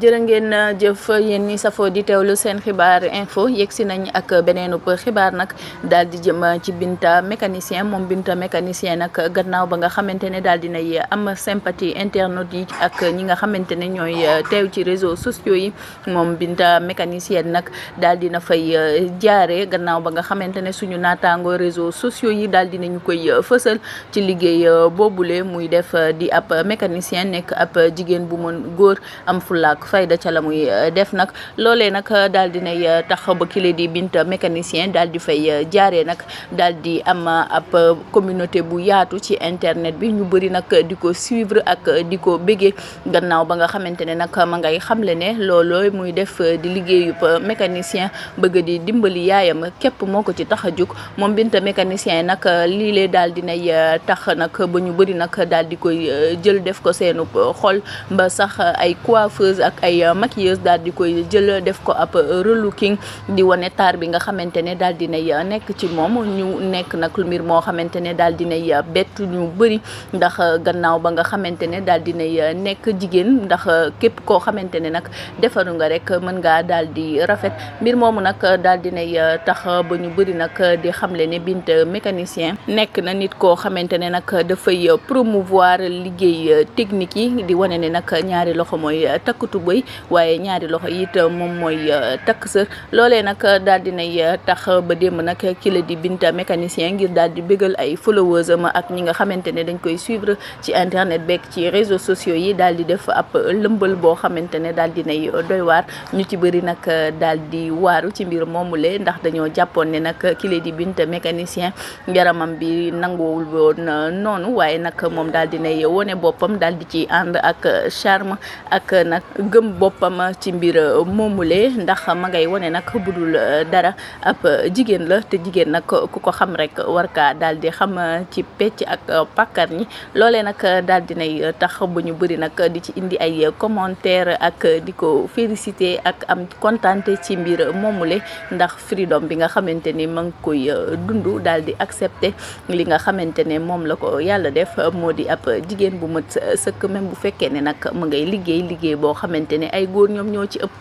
jërë ngeen jëf yéen ñi safoo di teewlu seen xibaar info yegsi nañ ak beneenub xibaar nag daal di jëm ci Binta mécanicien moom Binta mécanicien nag gannaaw ba nga xamante ne daal dinay am sympathie internautes yi ak ñi nga xamante ne ñooy teew ci réseaux sociaux yi moom Binta mécanicien nag daal dina fay jaare gannaaw ba nga xamante ne suñu naataango réseaux sociaux yi daal dinañu koy fësal ci liggéey boobule muy def di ab mécanicien nekk ab jigéen bu mën góor am fulaak fayda ca la muy def nag loolee nag daal dinay tax ba kile di Binta mécanicien daal di fay jaaree nag daal di am ab communauté bu yaatu ci internet bi ñu bëri nag di ko suivre ak di ko béggee gannaaw ba nga xamante ne nag ma ngay xamle ne looloo muy def di liggéeyub mécanicien bëgg di dimbali yaayam képp moo ko ci tax a jóg moom Binta mécanicien nag lii lee daal dinay tax nag ba ñu bëri nag daal di koy jël def ko seenub xol ba sax ay coiffeuse ak ay maquilleuse daal di koy jël def ko ab relooking di wane taar bi nga xamante ne daal dinay nekk ci moom ñu nekk nag mbir moo xamante ne daal dinay bett ñu bëri ndax gannaaw ba nga xamante ne daal dinay nekk jigéen ndax képp koo xamante ne nag defaru nga rek mën ngaa daal di rafet mbir moomu nag daal dinay tax ba ñu bëri nag di xamle ne Binta mécanicien nekk na nit koo xamante ne nag dafay promouvoir liggéey technique yi di wane ne nag ñaari loxo mooy takk tubéy waaye ñaari loxo it moom mooy takk sër loolee nag daal dinay tax ba démb nag ki la di Binta mécanicien ngir daal di bégal ay followers am ak ñi nga xamante ne dañ koy suivre ci internet beeg ci réseaux sociaux yi daal di def ab lëmbal boo xamante ne daal dinay doy waar ñu ci bëri nag daal di waaru ci mbir moomule ndax dañoo jàppoon ne nag ki la di Binta mécanicien yaramam bi nanguwul woon noonu waaye nag moom daal dinay wone boppam daal di ci ànd ak charme ak nag gëm boppam ci mbir moomule ndax ma ngay wone nag budul dara ab jigéen la te jigéen nag ku ko xam rek war kaa daal di xam ci pecc ak pàkkar ñi loolee nag daal dinay tax ba ñu bëri nag di ci indi ay commentaire ak di ko féliciter ak am kontaante ci mbir moomule ndax freedom bi nga xamante ni ma ngi koy dund daal di accepter li nga xamante ne moom la ko yàlla def moo di ab jigéen bu mët sëkk même bu fekkee ne nag mu ngay liggéey boo xamante ne ay góor ñoom ñoo ci ëpp